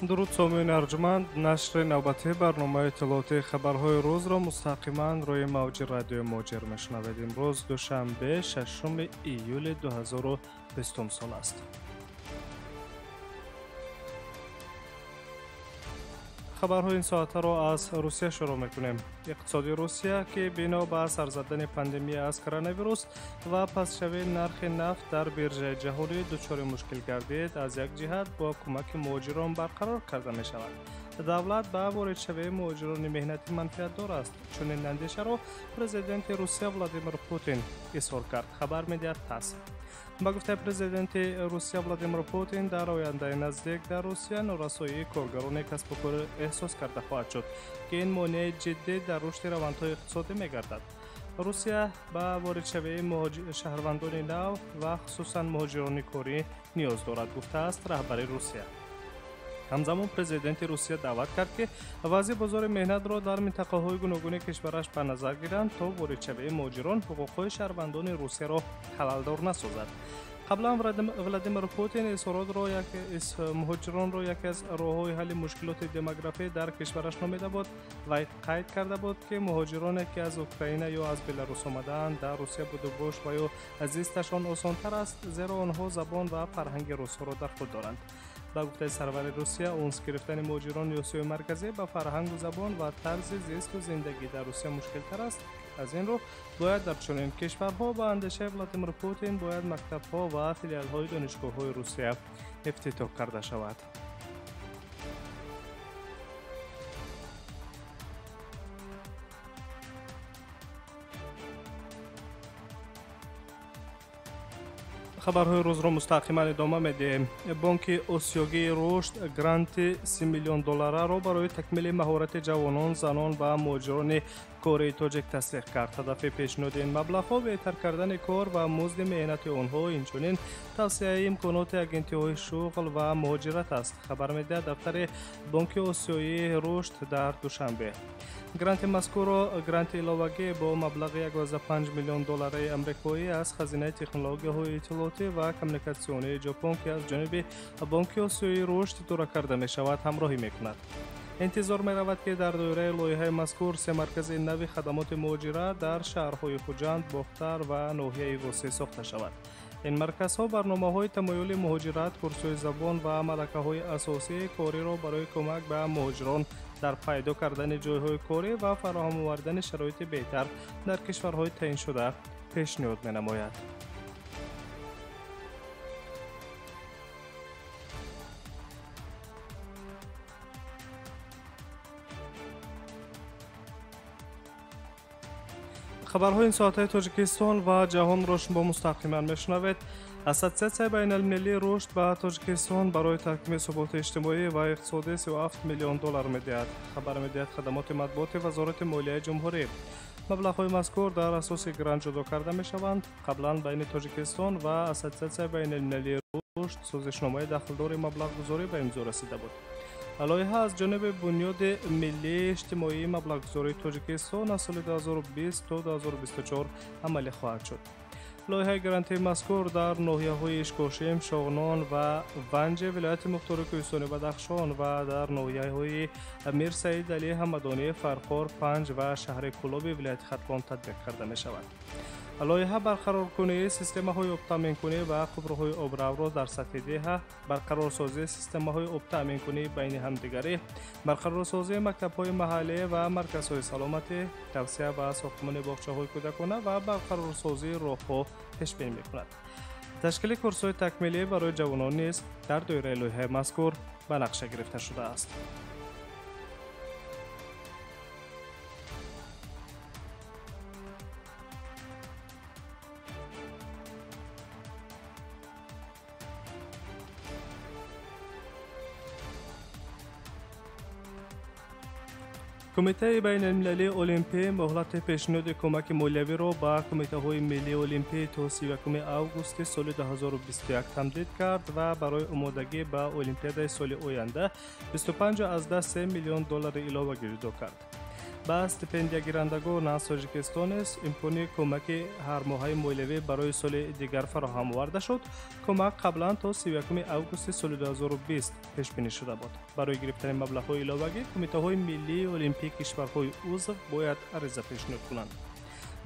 Дуруд сомиёни арҷуманд, нашри навбатии барномаи иттилоотии хабарҳои рӯзро мустақиман рӯи мавҷи радиои Муҳоҷир мешунавед. Имрӯз душанбе, 6 июли 2020 сол аст. Хабарҳои ин соатаро аз Русия шурӯъ мекунем. Иқтисоди Русия, ки бино ба сар задани пандемия аз коронавирус ва пастшавии нархи нафт дар биржаи ҷаҳонӣ дучори мушкил гардид, аз як ҷиҳат бо кӯмаки муҳоҷирон барқарор карда мешавад. Давлат ба воридшавии муҳоҷирони меҳнатӣ манфиатдор аст. Чунин андешаро президенти Русия Владимир Путин изҳор кард, хабар медиҳад ТАСС. Ба гуфтаи президенти Русия Владимир Путин, дар ояндаи наздик дар Русия норасоии коргарони касбу кор эҳсос карда хоҳад шуд, ки ин монеаи ҷиддӣ дар рушди равандҳои иқтисодӣ мегардад. Русия ба воридшавии шаҳрвандони нав ва хусусан муҳоҷирони корӣ ниёз дорад, гуфтааст раҳбари Русия. Ҳамзамон президенти Русия даъват кард, ки вазъи бозори меҳнатро дар минтақаҳои гуногуни кишвараш ба назар гиранд, то воридшавии муҳоҷирон ҳуқуқҳои шаҳрвандони Русияро халалдор насозад. Қаблан Владимир Путин муҳоҷиронро яке аз роҳҳои ҳалли мушкилоти демографӣ дар кишвараш номида буд ва қайд карда буд, ки муҳоҷироне, ки аз Украина ё аз Беларус омадаанд, дар Русия будубош ва ё зисташон осонтар аст, зеро онҳо забон ва фарҳанги русҳоро дар худ доранд. Ба гуфтаи сарвари Русия, унс гирифтани муҳоҷирони Осиёи Марказӣ ба фарҳангу забон ва тарзи зисту зиндагӣ дар Русия мушкилтар аст. Аз ин рӯ бояд дар чунин кишварҳо, ба андешаи Владимир Путин, бояд мактабҳо ва филиалҳои донишгоҳҳои Русия ифтитоҳ карда шавад. Хабарҳои рӯзро мустақиман идома медиҳем. Бонки Осиёгии рушд гранти 30 миллион доллараро барои такмили маҳорати ҷавонон, занон ва муҳоҷирони кории тоҷик тасдиқ кард. Ҳадафи пешниҳоди ин маблағҳо беҳтар кардани кор ва музди меҳнати онҳо, инчунин тавсияи имконоти агентиҳои шуғл ва муҳоҷират аст, хабар медиҳад дафтари Бонки Осиёии рушд дар Душанбе. Гранти мазкурро гранти иловагӣ бо маблағи 1,5 миллион доллараи амрикоӣ аз хазинаи технологияҳои иттилоотӣ ва коммуникатсионии Ҷопон, ки аз ҷониби Бонки Осиёии рушд идора карда мешавад, ҳамроҳӣ мекунад. Интизор меравад, ки дар доираи лоиҳаи мазкур се маркази нави хадамоти муҳоҷират дар шаҳрҳои Хуҷанд, Бохтар ва ноҳияи Восеъ сохта шавад. Ин марказҳо барномаҳои тамоюли муҳоҷират, курсҳои забон ва малакаҳои асосии кориро барои кӯмак ба муҳоҷирон дар пайдо кардани ҷойҳои корӣ ва фароҳам овардани шароити беҳтар дар кишварҳои таъиншуда пешниҳод менамояд. Хабарҳои ин соатаи Тоҷикистон ва ҷаҳонро шумо мустақиман мешунавед. Ассотсиатсияи байналмилалии рушд ба Тоҷикистон барои таҳкими суботи иҷтимоӣ ва иқтисодӣ 37 миллион доллар медиҳад, хабар медиҳад хадамоти матбуоти Вазорати молияи ҷумҳурӣ. Маблағҳои мазкур дар асоси грант ҷудо карда мешаванд. Қаблан байни Тоҷикистон ва Ассотсиатсияи байналмилалии рушд созишномаи дахлдори маблағгузорӣ ба имзо расида буд. Лоиҳа аз ҷониби Бунёди миллии иҷтимоии маблағгузории Тоҷикистон аз соли 2020 то 2024 амалӣ хоҳад шуд. Лоиҳаи грантии мазкур дар ноҳияҳои Ишкошим, Шоғнон ва Ванҷи вилояти мухтори Кӯҳистони Бадахшон ва дар ноҳияҳои Мирсаид Алӣ Ҳамадонӣ, Фархор, Панҷ ва шаҳри Кӯлоби вилояти Хатлон татбиқ карда мешавад. Лоиҳа барқароркунии системаҳои обтаъминкунӣ ва қубурҳои обравро дар сатҳи деҳа, барқарорсозии системаҳои обтаъминкунӣ байни ҳамдигарӣ, барқарорсозии мактабҳои маҳаллӣ ва марказҳои саломатӣ, тавсия ба сохтмони боғчаҳои кӯдакона ва барқарорсозии роҳҳо пешбинӣ мекунад. Ташкили курсҳои такмилӣ барои ҷавонон низ дар доираи лоиҳаи мазкур ба нақша гирифта шудааст. Кумитаи байналмилалии олимпӣ муҳлати пешниҳоди кӯмаки молиявиро ба кумитаҳои миллии олимпӣ то 31 августи соли 2021 тамдид кард ва барои омодагӣ ба олимпиадаи соли оянда 25,3 миллион доллари иловагӣ ҷудо кард. Ба стипендиягирандагон аз Тоҷикистон низ имкони кӯмаки ҳармоҳаи молиявӣ барои соли дигар фароҳам оварда шуд. Кӯмак қаблан то 31 августи соли 2020 пешбинӣ шуда буд. Барои гирифтани маблағҳои иловагӣ кумитаҳои миллии олимпии кишварҳои узв бояд ариза пешниҳод кунанд.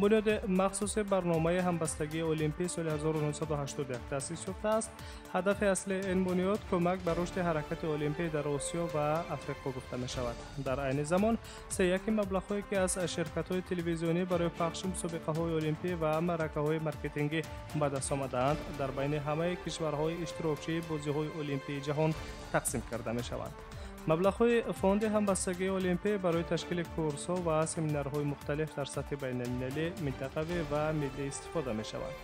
Бунёди махсуси барномаи ҳамбастагии олимпӣ соли 1981 таъсис ёфтааст. Ҳадафи аслии ин бунёд кӯмак ба рушди ҳаракати олимпӣ дар Осиё ва Африқо гуфта мешавад. Дар айни замон сеяки маблағҳое ки аз ширкатҳои телевизионӣ барои пахши мусобиқаҳои олимпӣ ва маъракаҳои маркетингӣ ба даст омадаанд, дар байни ҳамаи кишварҳои иштирокчии бозиҳои олимпии ҷаҳон тақсим карда мешаванд. Маблағҳои фонди ҳамбастагии олимпӣ барои ташкили курсҳо ва семинарҳои мухталиф дар сатҳи байналмилалӣ, минтақавӣ ва миллӣ истифода мешаванд.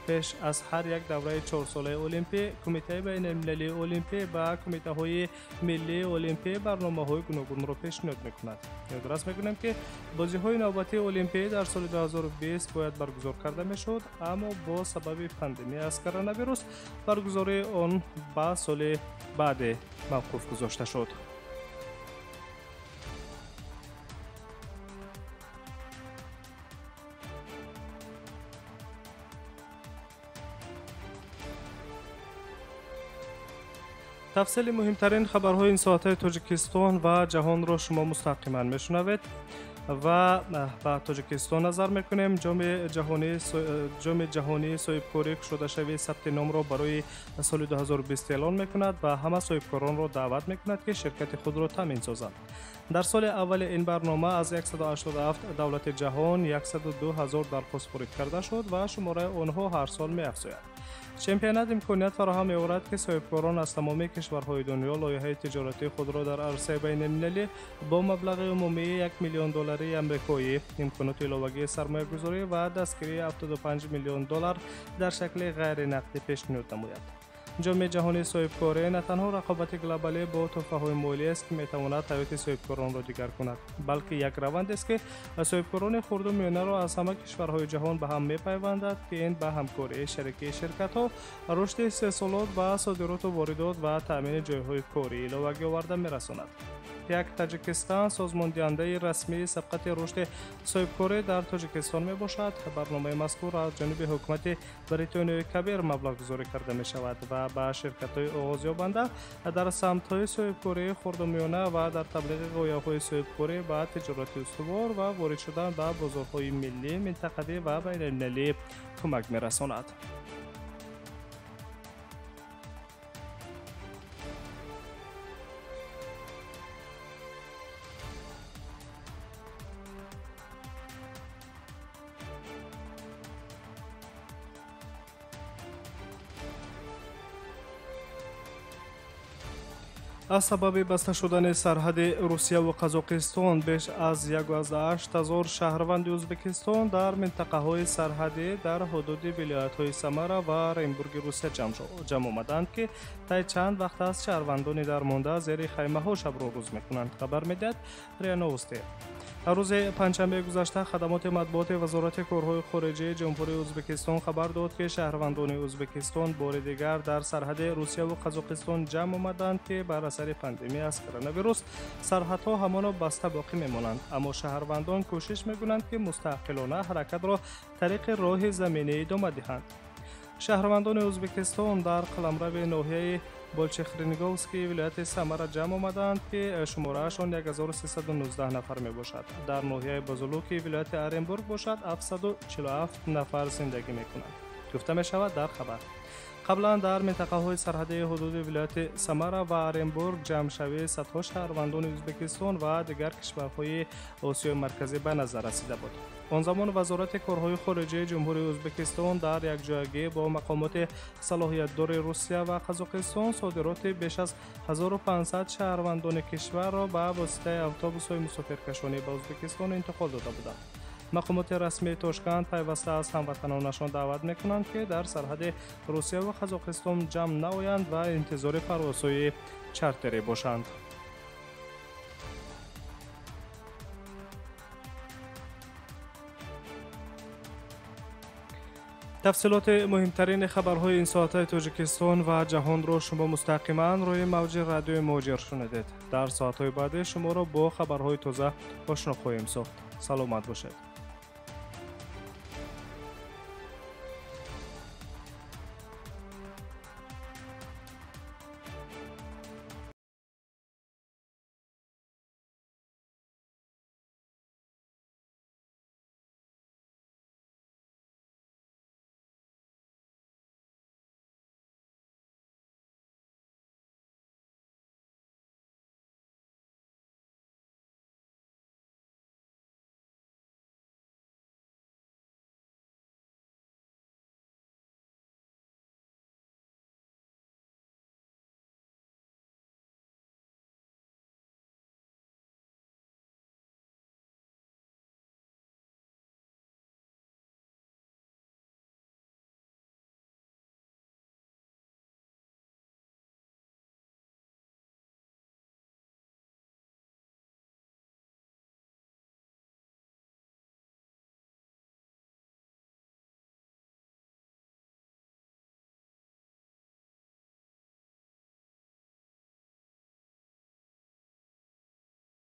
Пеш аз ҳар як давраи чорсолаи олимпӣ Кумитаи байналмилалии олимпӣ ба кумитаҳои миллии олимпӣ барномаҳои гуногунро пешниҳод мекунад. Ёдрас мекунем, ки бозиҳои навбатии олимпӣ дар соли 2020 бояд баргузор карда мешуд, аммо бо сабаби пандемия аз коронавирус баргузории он ба соли баъде мавқуф гузошта шуд. Тафсили муҳимтарин хабарҳои ин соатаи Тоҷикистон ва ҷаҳонро шумо мустақиман мешунавед ва ба Тоҷикистон назар мекунем. Ҷоми ҷаҳонии соҳибкорӣ кушодашавии сабти номро барои соли 2020 эълон мекунад ва ҳама соҳибкоронро даъват мекунад, ки ширкати худро таъмин созанд. Дар соли аввали ин барнома аз 187 давлати ҷаҳон 102 ҳазор дархост ворид карда шуд ва шумораи онҳо ҳар сол меафзояд. Чемпионат имконият фароҳам меорад, ки соҳибкорон аз тамоми кишварҳои дунё лоиҳаи тиҷоратии худро дар арсаи байналмилалӣ бо маблағи умумии 1 миллион доллари амрикоӣ, имконоти иловагии сармоягузорӣ ва дастгирии 75 миллион доллар дар шакли ғайринақдӣ пешниҳод намояд. Ҷоми ҷаҳонии соҳибкорӣ на танҳо рақобати глобалӣ бо тӯҳфаҳои молиест, ки метавонад ҳаёти соҳибкоронро дигар кунад, балки як равандест, ки соҳибкорони хурду миёнаро аз ҳама кишварҳои ҷаҳон ба ҳам мепайвандад, ки ин ба ҳамкории шарикии ширкатҳо, рушди истеҳсолот ва содироту воридот ва таъмини ҷойҳои корӣ иловагӣ оварда мерасонад. Як Таҷикистон созмондиҳандаи расмии сабқати рушди соҳибкорӣ дар Тоҷикистон мебошад. Барномаи мазкур аз ҷониби ҳукумати Бритониёи Кабир маблағгузорӣ карда мешавад ва ба ширкатҳои оғозёбанда дар самтҳои соҳибкории хурду миёна ва дар таблиғи ғояҳои соҳибкорӣ ба тиҷорати устувор ва ворид шудан ба бозорҳои миллӣ, минтақавӣ ва байналмилалӣ кӯмак мерасонад. Аз сабаби баста шудани сарҳади Русия ва Қазоқистон беш аз 18 ҳазор шаҳрванди Ӯзбекистон дар минтақаҳои сарҳадӣ дар ҳудуди вилоятҳои Самара ва Оренбурги Русия ҷамъ омаданд, ки тай чанд вақт аст шаҳрвандони дармонда зери хаймаҳо шабро рӯз мекунанд, хабар медиҳад РИА Новости. Рӯзи панҷшанбеи гузашта хадамоти матбуоти Вазорати корҳои хориҷии Ҷумҳурии Ӯзбекистон хабар дод, ки шаҳрвандони Ӯзбекистон бори дигар дар сарҳади Русия ва Қазоқистон ҷамъ омаданд, ки бар асари пандемия аз коронавирус сарҳадҳо ҳамоно баста боқӣ мемонанд, аммо шаҳрвандон кӯшиш мекунанд, ки мустақилона ҳаракатро тариқи роҳи заминӣ идома диҳанд. Шаҳрвандони Ӯзбекистон дар қаламрави ноҳияи Болчехринговский вилояти Самара ҷамъ омаданд, ки шумораашон 1319 нафар мебошад. Дар ноҳияи Бузулуки вилояти Оренбург бошад 747 нафар зиндагӣ мекунанд, гуфта мешавад дар хабар. Қаблан дар минтақаҳои сарҳадии ҳудуди вилояти Самара ва Оренбург ҷамъшавии садҳо шаҳрвандони Ӯзбекистон ва дигар кишварҳои Осиёи Марказӣ ба назар расида буд. Он замон Вазорати корҳои хориҷии Ҷумҳурии Ӯзбекистон дар якҷоягӣ бо мақомоти салоҳиятдори Русия ва Қазоқистон содироти беш аз 1500 шаҳрвандони кишварро ба воситаи автобусҳои мусофиркашонӣ ба Ӯзбекистон интиқол дода буданд. Мақомоти расмии Тошканд пайваста аз ҳамватанонашон даъват мекунанд, ки дар сарҳади Русия ва Қазоқистон ҷамъ наоянд ва интизори парвозҳои чартерӣ бошанд. Тафсилоти муҳимтарини хабарҳои ин соатаи Тоҷикистон ва ҷаҳонро шумо мустақиман рӯи мавҷи радиои Муҳоҷир шунидед. Дар соатҳои баъдӣ шуморо бо хабарҳои тоза ошно хоҳем сохт. Саломат бошед.